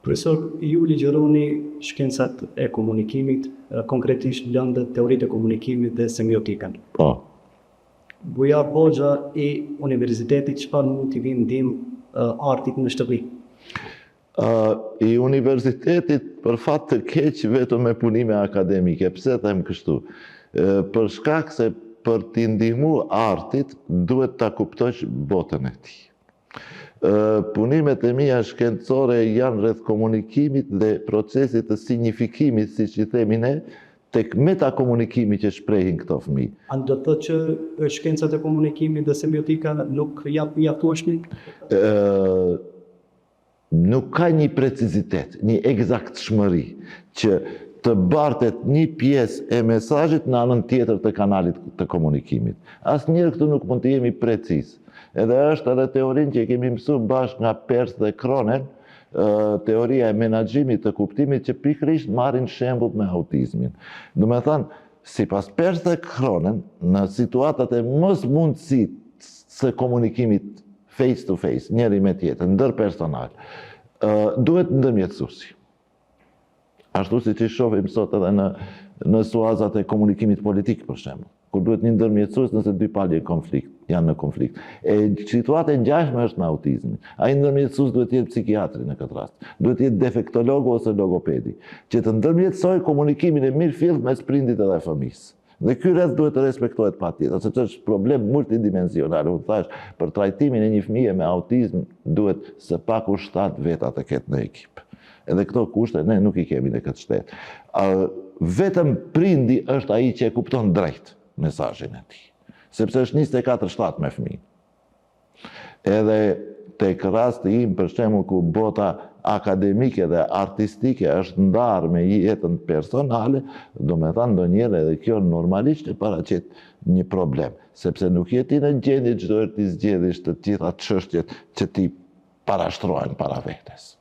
Profesor, ju ligjëroni shkencat e komunikimit, konkretisht lëndët teoritë e komunikimit dhe semiotikën. Po. Bujar Hoxha i universitetit çfarë mund t'i vijë ndihmë artit në shtëpi? I universitetit për fat të keq vetëm me punime akademike. Pse them kështu? Për shkak se për t'i ndihmu artit duhet ta kuptosh botën e tij. Punimet e mia shkencore janë rreth komunikimit dhe procesit të sinjifikimit, siç i themi ne, tek metakomunikimi që shprehin këto fëmijë. A do të thotë që shkencat e komunikimit dhe semiotika nuk janë të mjaftueshme? Nuk ka një precizitet, një ekzaktshmëri që të bartet një pjesë e mesazhit në anën tjetër të kanalit të komunikimit. Asnjëherë këtu nuk mund të jemi preciz. Edhe është edhe teorinë që e kemi mësu bashkë nga Peirce dhe Cronen, teoria e menaxhimit të kuptimit që pikërisht marrin shembull me autizmin. Domethënë, sipas Peirce dhe Cronen, në situatat e mosmundësisë së komunikimit face to face, njëri me tjetër, ndërpersonal, duhet ndërmjetësuesi. Ashtu siç i shohim sot edhe në në suazat e komunikimit politik, për shembull, kur duhet një ndërmjetësues nëse dy palë janë konflikt, janë në konflikt. E situata e ngjashme është me autizmin. Ai ndërmjetësues duhet të jetë psikiatri në këtë rast. Duhet të jetë defektologu ose logopedi, që të ndërmjetësojë komunikimin e mirëfilltë mes prindit edhe fëmijës. Dhe ky rreth duhet të respektohet patjetër, sepse është problem multidimensional. Unë thash, për trajtimin e një fëmije me autizm duhet së paku 7 veta të ketë në ekip. Edhe këto kushte ne nuk i kemi në këtë shtet. Vetëm prindi është ai që e kupton drejt mesazhin e tij, sepse është 24/7 me fëmijën. Edhe tek rasti im, për shembull, ku bota akademike dhe artistike është ndarë me jetën personale, domethënë ndonjëherë edhe kjo normalisht e paraqet një problem, sepse nuk je ti në gjendje çdo herë t'i zgjedhësh të gjitha çështjet që t'i parashtrohen para vetes.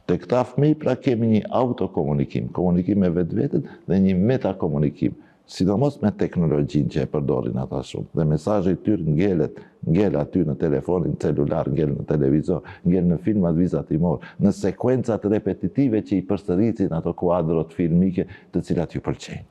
Te këta fëmijë pra kemi një autokomunikim, komunikim me vetveten dhe një metakomunikim, sidomos me teknologjinë që e përdorin ata shumë. Dhe mesazhi i tyre ngelet, ngel aty në telefonin celular, ngel në televizor, ngel në filmat vizatimor, në sekuencat repetitive që i përsërisin ato kuadrot filmike të cilat ju pëlqejnë.